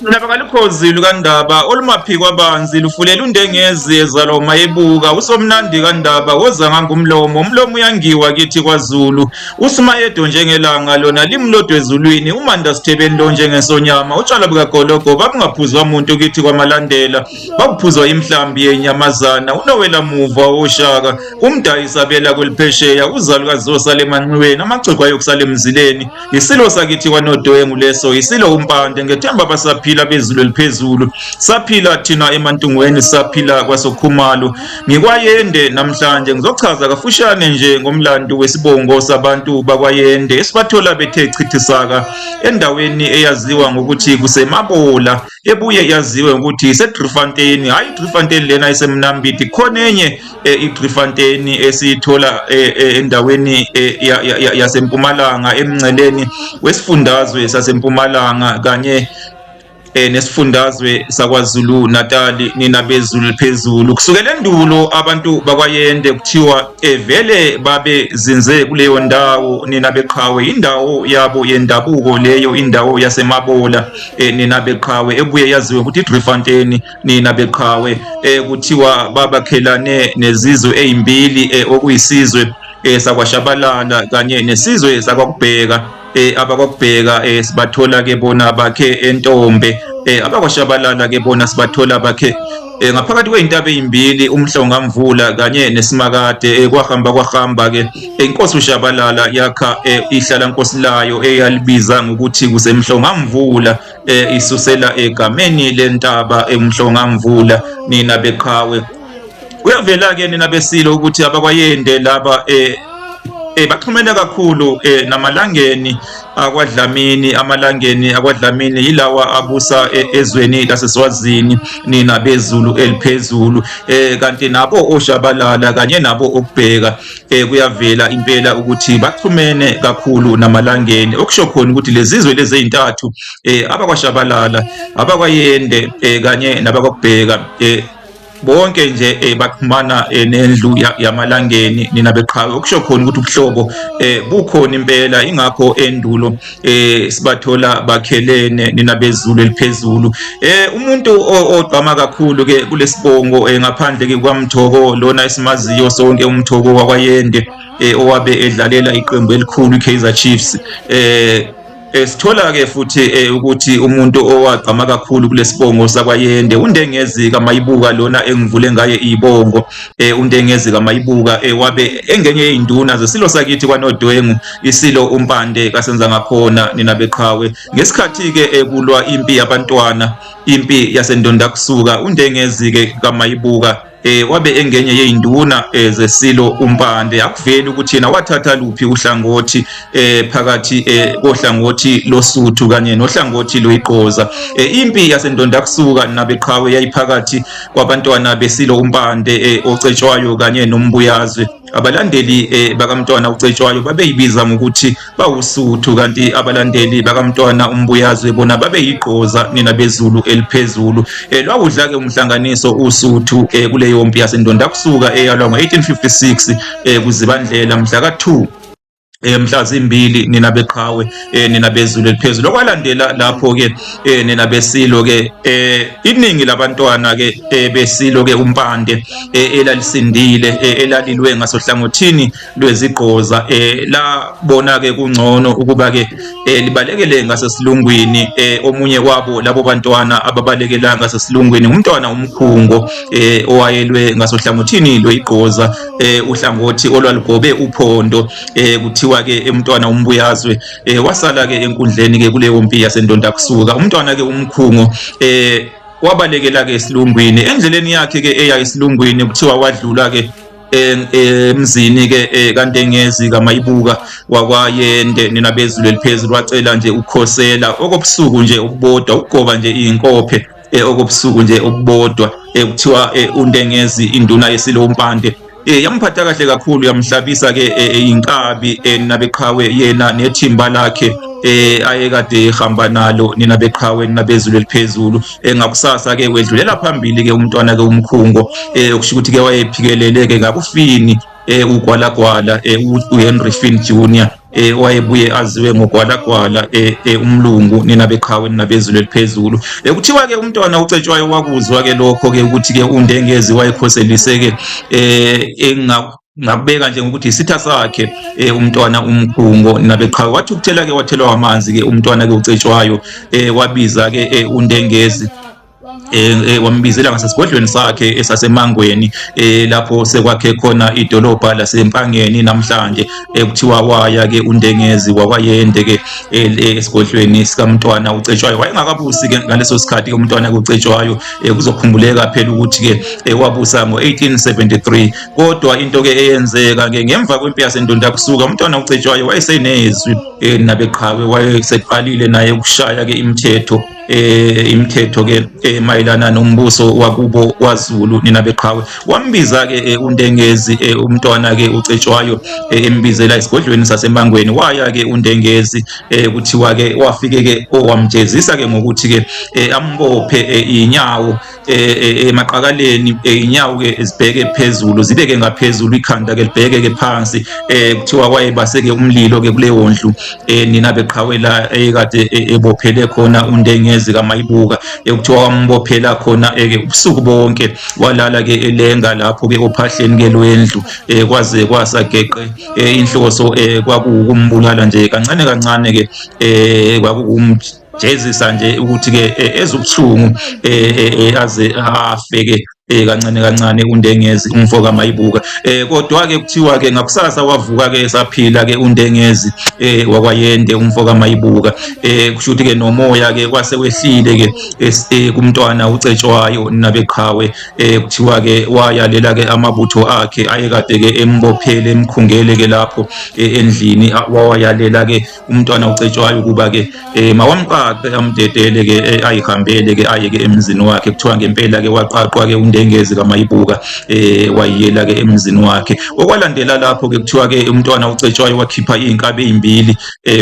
Ndaba kalukhozi lukaNdaba olumaphiko abanzi lufulela undengezi ezalwa umayebuka usomnandi kaNdaba woza ngangumlomo umlomo uyangiwa kithi kwaZulu usimayedo njengelanga lona limlodwa ezulwini umanda sithebeni lo njengesonyama utshwala bukagologo babungaphuzwa muntu kithi kwamalandela babuphuzwa imhlambi yenyamazana unowela muva woshaka umdayisabela kweliphesheya uzalukazi emanxiweni amagcwegwe ayokusala emzileni Isilo sakithi kwaNodwengu leso, isilo uMpande, ngethemba basaphila bezulu eliphezulu. Saphila thina eMantungweni, saphila kwaSokhumalo. Ngikwayende namhlanje ngizochaza kafushane nje ngomlando wesibongo sabantu bakwaYende esibathola bethe chithisaka endaweni eyaziwa ngokuthi kuseMabola ebuye yaziwe ngokuthi iseDriefontein. Hhayi iDriefontein lena eseMnambithi, khona enye iDriefontein esiyithola endaweni yaseMpumalanga emngceleni wesifundazwe saseMpumalanga kanye nesifundazwe saKwaZulu Natal nina bezulu phezulu. Kusukela endulo abantu bakwaYende kuthiwa vele babezinze kuleyo ndawo nina beqhawe, indawo yabo yendabuko leyo, indawo yaseMabola nina beqhawe ebuye yaziwe ukuthi iDriefontein nina beqhawe. Kuthiwa babakhelane nezizwe ezimbili, okuyisizwe sakwaShabalala kanye nesizwe sakwaKubheka. Abakwakubheka sibathola ke bona bakhe eNtombe, abakwashabalala ke bona sibathola bakhe ngaphakathi kwey'ntaba ey'mbili uMhlongamvula kanye neSimakade. Kwahamba kwahamba ke inkosi uShabalala yakha ihlala nkosi layo eyalibiza ngokuthi kuseMhlongamvula, isusela egameni lentaba eMhlongamvula nina beqhawe. Kuyavela ke nina besilo ukuthi abakwayende laba baxhumene kakhulu namalangeni akwaDlamini. Amalangeni akwaDlamini yilawa abusa ezweni laseSwazini nina bezulu eliphezulu, kanti nabo oShabalala kanye nabo okubheka kuyavela impela ukuthi baxhumene kakhulu namalangeni, okusho khona ukuthi lezizwe lezi ezintathu, abakwaShabalala, abakwayende kanye nabakwakubheka, bonke nje baxhumana nendlu yamalangeni nina beqhawe, okusho khona ukuthi ubuhlobo bukhona impela. Ingakho endulo sibathola bakhelene nina bezulu eliphezulu. Umuntu ogqama kakhulu ke kulesibongo, ngaphandle ke kwaMthoko lona esimaziyo sonke, uMthoko wakwaYende, owabe edlalela iqembu elikhulu iKaizer Chiefs, sithola ke futhi ukuthi umuntu owagqama kakhulu kulesibongo sakwaYende uNdengezi kaMayibuka lona engivule ngaye ibongo. uNdengezi kaMayibuka wabe engenye yezinduna zesilo sakithi kwaNodwengu, isilo uMpande kasenza ngakhona nina beqhawe. Ngesikhathi ke ekulwa impi yabantwana, impi yaseNdondakusuka, uNdengezi ke kaMayibuka wabe engenye yezinduna zesilo uMpande. Akuveli ukuthi yena wathatha luphi uhlangothi phakathi kohlangothi losuthu kanye nohlangothi luyigqoza. Impi yaseNdondakusuka nabeqhawe yayiphakathi kwabantwana besilo uMpande, ocetshwayo kanye nombuyazwe. Abalandeli bakamntwana ucetshwayo babeyibiza ngokuthi bawusuthu, kanti abalandeli bakamntwana umbuyazwe bona babeyigqoza nina bezulu eliphezulu. Lwawudla ke umhlanganiso usuthu kuleyo mpi yaseNdondakusuka eyalwa ngo-1856 kuZibandlela mhla ka-2, mhla zimbili nina beqhawe, nina bezulu eliphezulu. Okwalandela lapho ke nina besilo ke, iningi labantwana ke besilo ke uMpande elalisindile, elalilwe ngasohlangothini lwezigqoza, labona ke kungcono ukuba ke libalekele ngasesilungwini. Omunye wabo labo bantwana ababalekela ngasesilungwini umntwana uMkhungo, owayelwe ngasohlangothini lweyigqoza, uhlangothi olwalugobe uphondo. Kuthiwa ke umntwana uMbuyazwe wasala ke enkundleni ke kuleyo mpi yaseNdondakusuka. Umntwana ke uMkhungo wabalekela ke esilungwini. Endleleni yakhe ke eya esilungwini kuthiwa wadlula ke emzini ke kaNdengezi kaMayibuka wakwaYende nina bezulu eliphezulu, wacela nje ukukhosela okobusuku nje obubodwa, ukugoba nje izinkophe okobusuku nje obubodwa. Kuthiwa uNdengezi, induna yesilo uMpande, yamphatha kahle kakhulu, yamhlabisa ke inkabi nabeqhawe, yena nethimba lakhe ayekade ehamba nalo nina beqhawe, nina bezulu eliphezulu. Ngakusasa ke wedlulela phambili ke umntwana ke uMkhungo, okusho ukuthi ke wayephikelele ke ngakufini, ugwalagwala uHenry Fynn Jr. Wayebuye aziwe ngogwalagwala umlungu nina beqhawe nina bezulu eliphezulu. Kuthiwa ke umntwana uCetshwayo wakuzwa ke lokho ke ukuthi ke uNdengezi wayekhoselise ke enga ngakubeka nje ngokuthi isitha sakhe umntwana umkhungo nabeqhawe. Wathukuthela ke wathelwa amanzi ke umntwana ke uCetshwayo, wabiza ke uNdengezi, wambizela ngasesigodlweni sakhe esasemangweni, lapho sekwakhe khona idolobha laseMpangeni namhlanje. Kuthiwa waya ke uNdengezi wakwayende ke esigodlweni sikamntwana uCetshwayo. Wayengakabusi ke ngaleso sikhathi ke umntwana uCetshwayo. Kuzokhumbuleka phela ukuthi ke wabusa ngo-1873, kodwa into ke eyenzeka ke ngemva kwempi yaseNdondakusuka, umntwana uCetshwayo wayesenezwi nabeqhawe, wayeseqalile naye ukushaya ke imithetho, imithetho ke mayelana nombuso wakubo kwaZulu nina beqhawe. Wambiza ke uNdengezi umntwana ke uCetshwayo, embizela esigodlweni saseMangweni. Waya ke uNdengezi. Kuthiwa ke wafike ke owamjezisa ke ngokuthi ke ambophe inyawo emaqakaleni, inyawo ke zibheke phezulu, zibeke ngaphezulu, ikhanda ke libheke ke phansi. Kuthiwa wayebase ke umlilo ke kuleyo ndlu nina beqhawe la ekade ebophele khona uNdengezi kaMayibuka. Kuthiwa wambophela khona ke ubusuku bonke, walala ke elenga lapho ke ophahleni ke lwendlu kwaze kwasageqe. Inhloso kwakuwukumbulala nje kancane kancane ke, kwakuwumjezisa nje ukuthi ke ezubuhlungu aze afe ke kancane kancane uNdengezi umfo kaMayibuka. Kodwa ke kuthiwa ke ngakusasa wavuka ke saphila ke uNdengezi wakwaYende umfo kaMayibuka. Kusho ukuthi ke nomoya ke kwase wehlile ke kumntwana uCetshwayo nabeqhawe. Kuthiwa ke wayalela ke amabutho akhe ayekade ke embophele emkhungele ke lapho endlini, wawayalela ke umntwana uCetshwayo ukuba ke mawamqaqe amdedele ke ayihambele ke aye ke emzini wakhe. Kuthiwa ngempela ke waqaqwa ke uNdengezi kaMayibuka, wayiyela ke emzini wakhe. Okwalandela lapho ke, kuthiwa ke umntwana uCetshwayo wakhipha izinkabi ezimbili,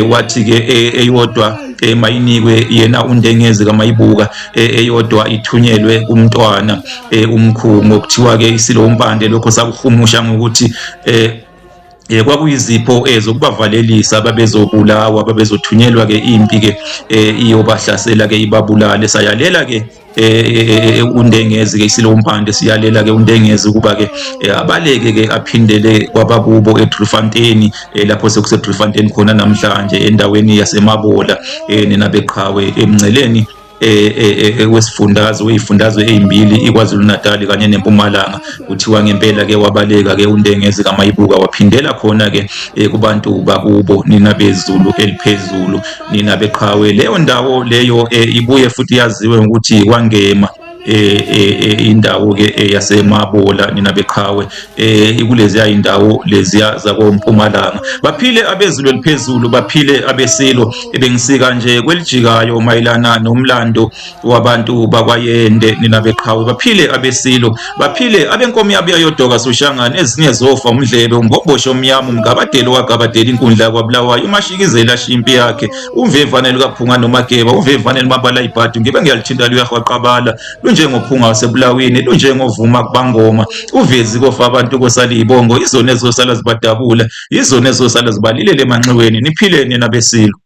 wathi ke eyodwa mayinikwe yena uNdengezi kaMayibuka, eyodwa ithunyelwe kumntwana umkhungo. Kuthiwa ke isilo uMpande lokho sakuhumusha ngokuthi kwakuyizipho zokubavalelisa babezobulawa, babezothunyelwa ke impi ke iyobahlasela ke ibabulale. Sayalela ke uNdengezi ke isilo uMpande, siyalela ke uNdengezi ukuba ke abaleke ke aphindele kwabakubo eDriefontein, lapho sekuseDriefontein khona namhlanje, endaweni yaseMabola nina beqhawe, emngceleni wesifundazwe weyifundazwe ezimbili iKwaZulu Natal kanye neMpumalanga. Kuthiwa ngempela ke wabaleka ke uNdengezi kaMayibuka, waphindela khona ke kubantu bakubo nina bezulu eliphezulu nina beqhawe. Leyo ndawo leyo ibuye futhi yaziwe ngokuthi kwaNgema, indawo ke yaseMabola nina beqhawe, ikuleziya indawo leziya zakoMpumalanga. Baphile abezulu eliphezulu, baphile abesilo. Ebengisika nje kwelijikayo mayelana nomlando wabantu bakwaYende nina beqhawe. Baphile abesilo, baphile abenkomo yabuya yodoka soshangane, ezinye zofa umdlebe, umbombosho omnyama, umgabadelo wagabadela inkundla kwaBulawayo, umashikizela ashimpi yakhe, umvevane lukaphunga nomageba, umvevane lumabala ibhadu, ngibe ngiyalithinta luyahwaqabala, lunjengophunga wasebulawini, lunjengovuma kubangoma, uvezi kofa abantu kosala ibongo, izona ezosala zibadabula, izona ezosala zibalilele emanxiweni. Niphile nina besilo.